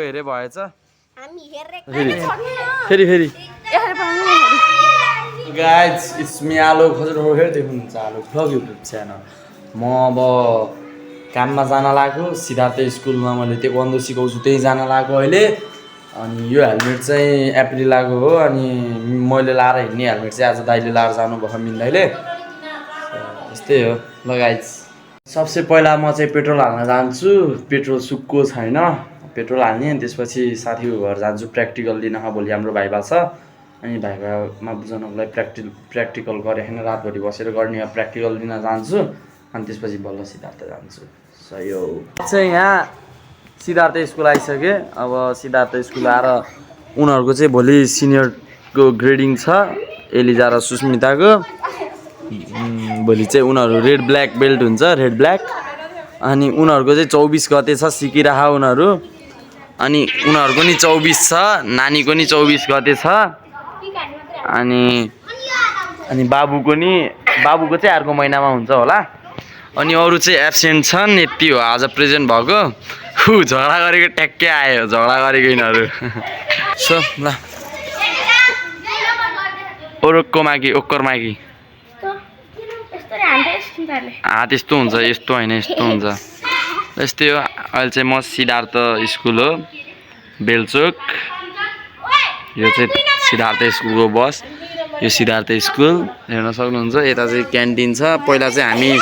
हेरे भएछ हामी हेरेर फेरि फेरि गाइज इट्स मी आलोक हजुरहरू हेर्दै हुनुहुन्छ आलोक भ्लग युट्युब च्यानल म अब काममा जान लाग्यो सिद्धार्थ स्कुलमा मैले ताइक्वान्डो सिकाउँछु त्यही जान लाग्यो अहिले अनि यो हेलमेट चाहिँ एप्रिलाको हो अनि मैले लाएर हिँड्ने हेलमेट चाहिँ आज दाइले लाएर जानुभयो मिन्दाइले यस्तै हो ल गाइज सबसे पहिला म चाहिँ पेट्रोल हाल्न जान्छु पेट्रोल सुक्को छैन पेट्रोल हाल्ने अनि त्यसपछि साथीको घर जान्छु प्र्याक्टिकल लिन भोलि हाम्रो भाइभा छ अनि भाइभामा बुझाउनको लागि प्र्याक्टिकल गरेर रातभरि बसेर गर्ने प्र्याक्टिकल लिन जान्छु अनि त्यसपछि बल्ल सिद्धार्थ जान्छु सही हो चाहिँ यहाँ सिद्धार्थ स्कुल आइसकेँ अब सिद्धार्थ स्कुल आएर उनीहरूको चाहिँ भोलि सिनियरको ग्रेडिङ छ एलिजा र सुस्मिताको भोलि चाहिँ उनीहरू रेड ब्ल्याक बेल्ट हुन्छ रेड ब्ल्याक अनि उनीहरूको चाहिँ 24 गते छ सिकिराख उनीहरू अनि उनीहरूको नि 24 छ नानीको नि 24 गते छ अनि बाबुको चाहिँ अर्को महिनामा हुन्छ होला अनि अरू चाहिँ एब्सेन्ट छन् यति हो आज प्रेजेन्ट भएको झगडा गरेको ट्याक्कै आयो झगडा गरेको यिनीहरू सो ल ओक्कर मागी त्यस्तो हुन्छ यस्तो होइन यस्तो हुन्छ यस्तै हो अहिले चाहिँ म सिद्धार्थ स्कुल हो बेलचोक यो चाहिँ सिद्धार्थ स्कुलको बस यो सिद्धार्थ स्कुल हेर्न सक्नुहुन्छ यता चाहिँ क्यान्टिन छ पहिला चाहिँ हामी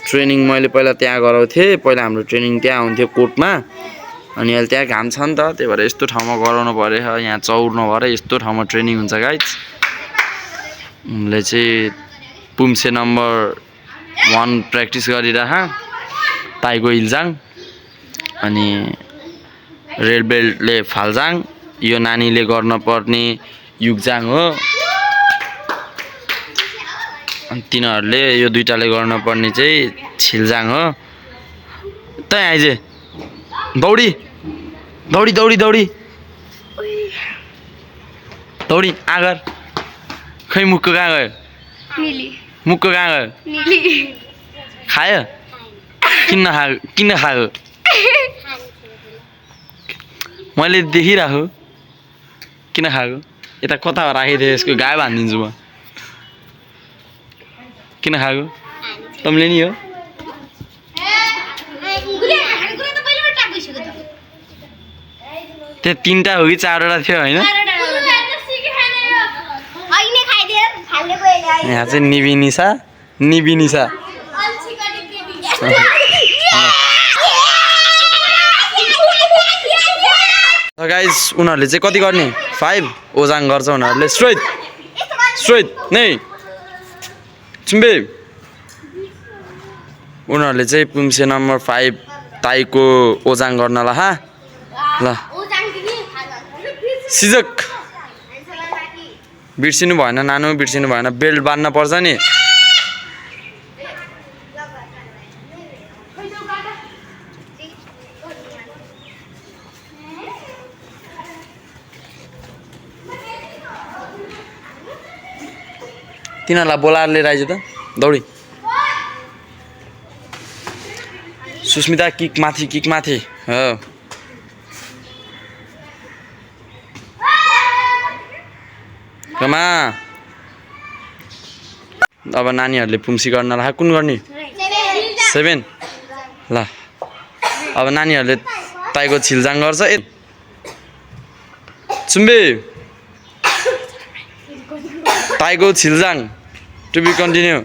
ट्रेनिङ मैले पहिला त्यहाँ गराउँथेँ पहिला हाम्रो ट्रेनिङ त्यहाँ हुन्थ्यो कोर्टमा अनि अहिले त्यहाँ घाम छ नि त त्यही भएर यस्तो ठाउँमा गराउनु पऱ्यो यहाँ चौर नभएर यस्तो ठाउँमा ट्रेनिङ हुन्छ गाइज उनले चाहिँ पुम्से नम्बर 1 प्र्याक्टिस गरिरह ताइगो इल्जाङ अनि रेड बेल्टले फाल्जाङ यो नानीले गर्न पर्ने युगजाङ हो अनि तिनीहरूले यो दुईटाले गर्न पर्ने चाहिँ छिल्जाङ हो त आइजे दौडी दौडी दौडी दौडी दौडी आगर खै मुक्को कहाँ गयो मुक्को कहाँ गयो खायो किन खायो मैले देखिरहेको किन खाएको यता कता राखिदिएँ यसको गाय हानिदिन्छु म किन खाएको तमीले नि हो त्यो 3टा हो कि 4वटा थियो होइन यहाँ चाहिँ निबिनिसा गाइस उनीहरूले चाहिँ कति गर्ने 5 ओजाङ गर्छ उनीहरूले स्ट्रेट नै चुम्बे उनीहरूले चाहिँ पुम्से नम्बर 5 ताईको ओजाङ गर्न ल सिजक बिर्सिनु भएन नानु बिर्सिनु भएन बेल्ट बाँध्न पर्छ नि तिनीहरूलाई बोलाएर लिएर आइज त दौडी सुस्मिता किक माथि हो कमा अब नानीहरूले पुम्सी गर्न ला कुन गर्ने 7 ल अब नानीहरूले ताइको छिल्जाङ गर्छ चुम्बे ताइको छिल्जाङ टु बी कन्टिन्यू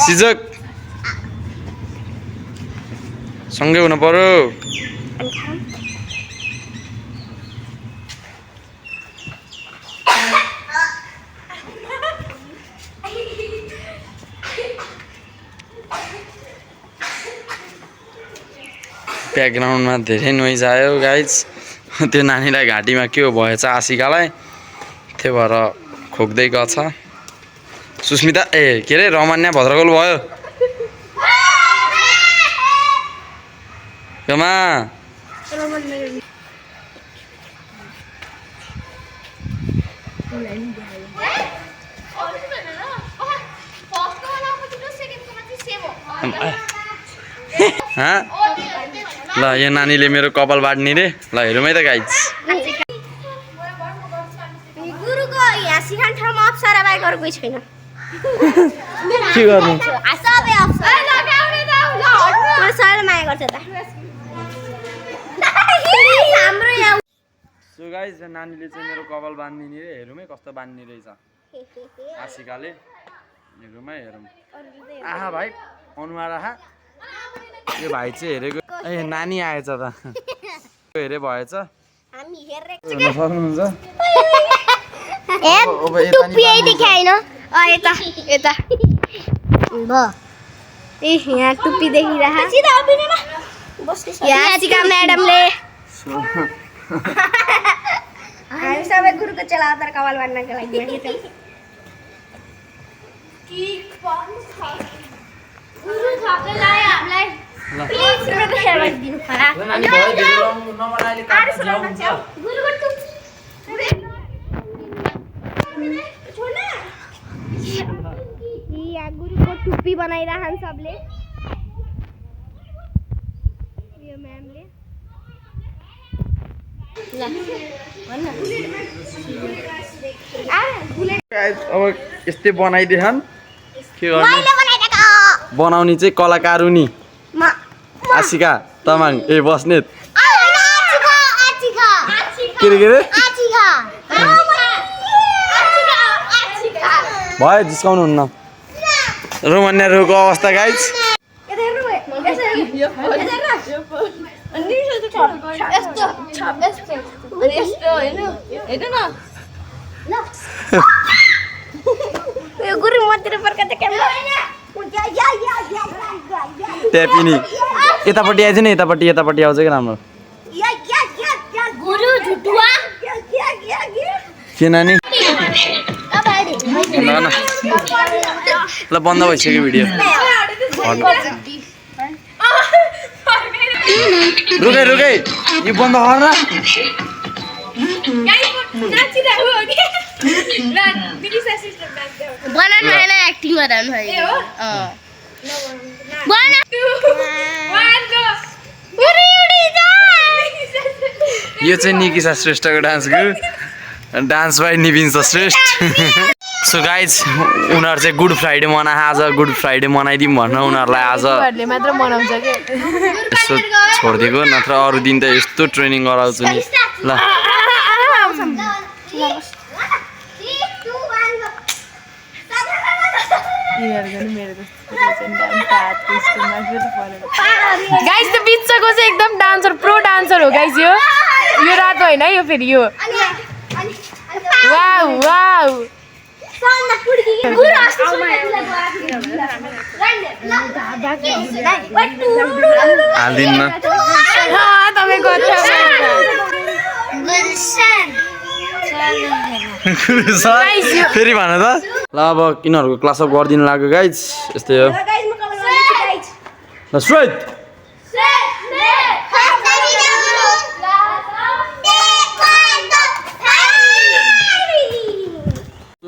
सिजक सँगै हुनु पर्यो ब्याकग्राउन्डमा धेरै नोइज आयो गाइज त्यो नानीलाई घाँटीमा के हो भएछ आशिकालाई त्यही भएर खोक्दै गछ सुस्मिता के अरे रमान्या भद्रगोल भयो कमा हाँ ल यो नानीले मेरो कपाल बाट्ने रे ल हेरौँ है त गाइज गुरुको यहाँ सिकाउने ठाउँमा अप्सरा बाहेक अरू कोही छैन के गर्नु सबै अप्सरा सरले माया गर्छ त हाम्रो यहाँ सो गाइज नानीले चाहिँ मेरो कपाल बाँधिदिने रे हेरौँ है कस्तो बाँध्ने रहेछ आशिकाले हेरौँ है हेरौँ आहा भाइ अनुहार आहा यो भाइ चाहिँ हेरेको ए नानी आएछ त हेरे भएछ हामी हेरेको हेर्न सक्नुहुन्छ टुप्पी देखाइन यता यता भ ए यहाँ टुप्पी देखिरह सिधा अभिनयमा बस्नु यहाँ सिका म्याडमले हामी सबै गुरुको चेला अवतार कपाल बाँध्नको लागि यहाँ गुरु थपले लायो हामीलाई प्लिज मेरो सेयर गरिदिनु होला नानी भयो धेरै लाउनु नमनाइले काट्नु गुरुको टुप्पी यहाँ गुरुको टुप्पी बनाइरहन् सबले यो म्यामले अब यस्तै बनाइदिएछन् के गर्ने बनाउने चाहिँ कलाकार हुने आशिका तामाङ ए बस्नेत के रे भयो जिस्काउनु हुन्न रोमन्याहरूको अवस्था गाइज गुरु मतिर फर्का ट्यापिनी यतापट्टि आएछ नि यतापट्टि आउँछ कि राम्रो के नानी ल बन्द भइसक्यो भिडियो रुकै यो बन्द गर न बनाउनु भएन एक्टिङ गराउनु भयो यो चाहिँ निकिसा श्रेष्ठको dance by Nibinsa Shrestha so guys उनीहरू चाहिँ गुड फ्राइडे मनाए आज गुड फ्राइडे मनाइदिउँ भनेर उनीहरूलाई आज मात्र मनाउँछ के यसो छोडिदिएको नत्र अरू दिन त यस्तो ट्रेनिङ गराउँछु नि ल गाइस त्यो बिचको चाहिँ एकदम डान्सर प्रो डान्सर हो गाइस यो रातो होइन यो फेरि यो वाउ वाउ हालिदिन्न तपाईँको फेरि भन त ल अब यिनीहरूको क्लास अप गरिदिनु लाग्यो गाइज यस्तै हो ल स्ट्रेट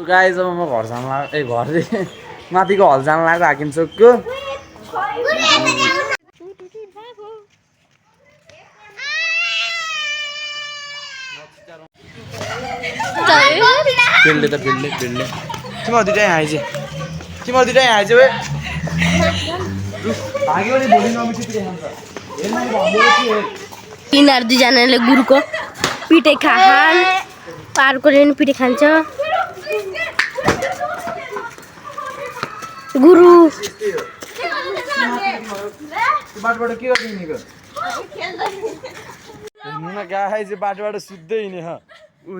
गाइज अब म घर जान लाग्यो ए घर माथिको हल जान लाग्यो हाकिम चोकको फिल्डले तिमीहरू दुइटै आइज वे यिनीहरू दुईजनाले गुरुको पिठे खान् पार्कोले पनि पिठे खान्छ गुरु बाटोबाट के गरिदिनेको हेर्नु न गाई चाहिँ बाटोबाट सुत्दै हिँडे ऊ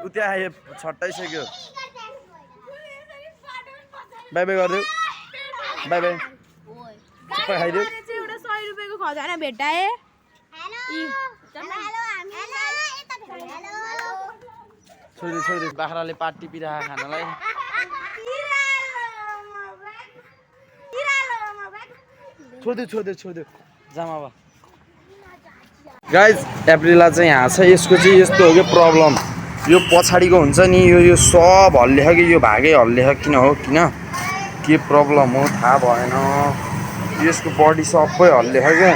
त्यहाँ आयो छट्टाइसक्यो बाई बाई गरिदेऊ बाई बाई खाइदेऊ एउटा 100 रुपियाँको खजाना भेट्टाए छोडिदेऊ बाख्राले पात टिपिरहेको खानालाई छोडिदेऊ जामा बा गाइज एप्रिला चाहिँ यहाँ छ यसको चाहिँ यस्तो हो कि प्रब्लम यो पछाडिको हुन्छ नि यो सब हल्लियो कि यो भागै हल्लियो किन के प्रब्लम हो थाहा भएन यसको बडी सबै हल्लियो क्या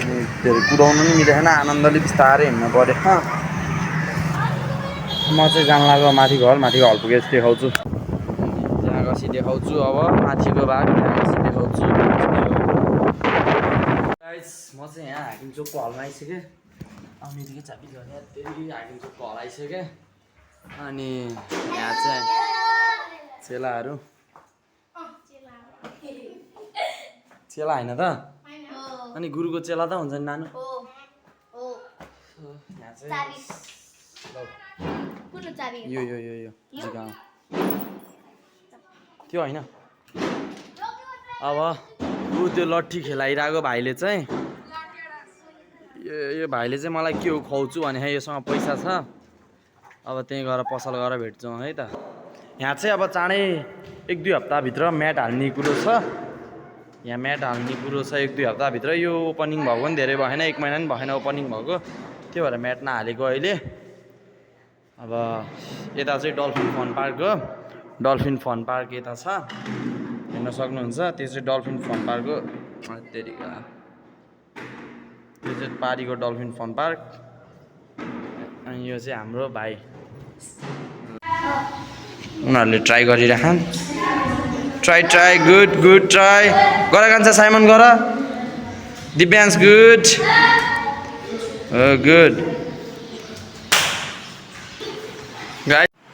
के अरे कुदाउनु नि मिलेन आनन्दले बिस्तारै हिँड्नु पऱ्यो म चाहिँ जान लाग्यो माथि हल पुगेछ देखाउँछु त्यहाँ गएपछि देखाउँछु अब माथिको भाग त्यहाँ गएपछि देखाउँछु गाइस म चाहिँ यहाँ हाकिम चोकको हलमा आइसकेँ अनि यतिकै चाबी झऱ्यो त्यही हाकिम चोकको हल आइसकेँ अनि यहाँ चाहिँ चेलाहरू चेला होइन त अनि गुरुको चेला त हुन्छ नि नानु यहाँ चाहिँ यो यो यो यो जग्गा त्यो होइन अब ऊ त्यो लट्ठी खेलाइरहेको भाइले चाहिँ यो भाइले चाहिँ मलाई के हो खुवाउँछु भने योसँग पैसा छ अब त्यहीँ गएर पसल गएर भेट्छौँ है त यहाँ चाहिँ अब चाँडै 1-2 हप्ताभित्र म्याट हाल्ने कुरो छ यहाँ म्याट हाल्ने कुरो छ 1-2 हप्ताभित्र यो ओपनिङ भएको पनि धेरै भएन 1 महिना पनि भएन ओपनिङ भएको त्यो भएर म्याट नहालेको अहिले अब यता चाहिँ डल्फिन फन पार्क यता छ हेर्न सक्नुहुन्छ त्यो चाहिँ डल्फिन फन पार्कको तेरिका यो चाहिँ पारीको डल्फिन फन पार्क अनि यो चाहिँ हाम्रो भाइ उनीहरूले ट्राई गरिराखन् ट्राई गुड ट्राई गर कान्छ साइमन गर दिव्यान्स गुड गुड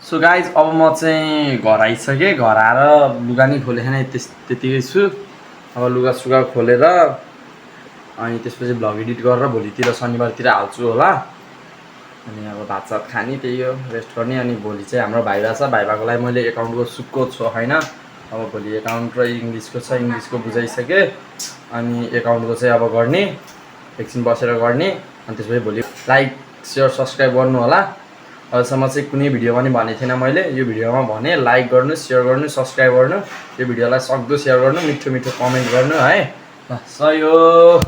सो गाइज अब म चाहिँ घर आइसकेँ घर आएर लुगा नि खोलेन त्यतिकै छु अब लुगा खोलेर अनि त्यसपछि भ्लग एडिट गरेर भोलितिर शनिबारतिर हाल्छु होला अनि अब भातसात खाने त्यही हो रेस्ट गर्ने अनि भोलि चाहिँ हाम्रो भाइ रहेछ भाइ भएको लागि मैले एकाउन्टको सुक्को छु होइन अब भोलि एकाउन्ट र इङ्ग्लिसको छ इङ्ग्लिसको बुझाइसकेँ अनि एकाउन्टको चाहिँ अब गर्ने एकछिन बसेर गर्ने अनि त्यसपछि भोलि लाइक सेयर सब्सक्राइब गर्नु होला अहिलेसम्म चाहिँ कुनै भिडियोमा पनि भनेको थिएन मैले यो भिडियोमा भने लाइक गर्नु सेयर गर्नु सब्सक्राइब गर्नु यो भिडियोलाई सक्दो सेयर गर्नु मिठो कमेन्ट गर्नु है ल सही हो।